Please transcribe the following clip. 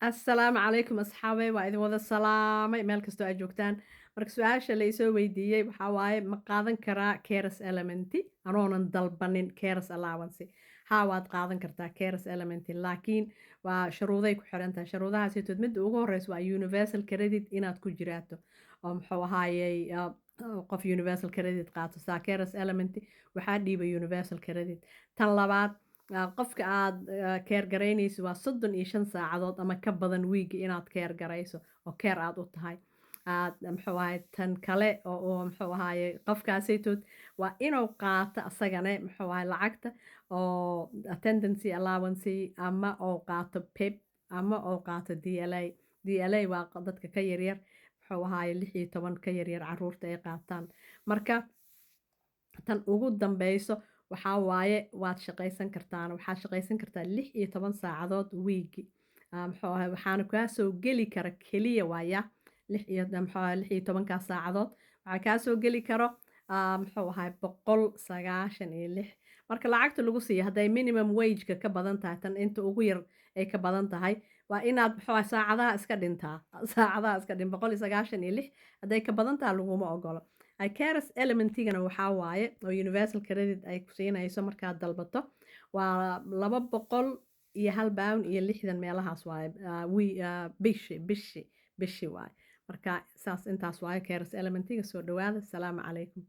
Assalaamu calaykum asxaabey, waa idin wada salaamay meel kastoo aad joogtaan. Marka su-aasha la isoo weydiiyey waxaa waaye: ma qaadan karaa carer's element anoonan dalbanin carer's allowance? Haa, waad qaadan kartaa carer's element, laakiin waa shuruuday ku xiran tahay. Shuruudahaasitood midda ugu horeysa waa Universal Credit inaad ku jiraato, oo muxuu ahaayey, qof Universal Credit qaato saa carer's element waxaa dhiiba Universal Credit. Tan labaad, qofka aad care garaynayso waa 35 saacadood ama ka badan wiigi inaad care garayso oo care aad u tahay. Aad muxuu ahaye, tan kale oo muxuu ahaye, qofkaasaytood waa inuu qaato asagane, muxuu ahaye, lacagta oo attendancy allowance, ama oo qaato PIP, ama oo qaato DLA. DLA waa dadka ka yaryar, muxuu ahaye, 16 ka yaryar caruurta ay qaataan. Marka tan ugu dambeyso waxaa waaye waad shaqaysan kartaan, waxaad shaqaysan kartaa 16 saacadood wiigi, muxuu ahay, waxaana kaa soo geli kara keliya waaya lix iyo, muxuu ahay, 16-kaas saacadood waxaa kaa soo geli karo, muxuu ahay, 196. Marka lacagta lagu siiyo hadday minimum wage-ka ka badan tahay, tan inta ugu yar ay ka badan tahay, waa inaad, muxuu ahay, saacadaha iska dhintaa, saacadaha iska dhin. 196 hadday ka badan tahay laguma ogolo. Carer's elementigana waxaa waaye oo Universal Credit ay ku siinayso markaad dalbato waa £201.60 meelahaas waaye bishi waaye. Marka saas intaas waaye carer's elementiga. Soo dhawaada. Asalaamu calaykum.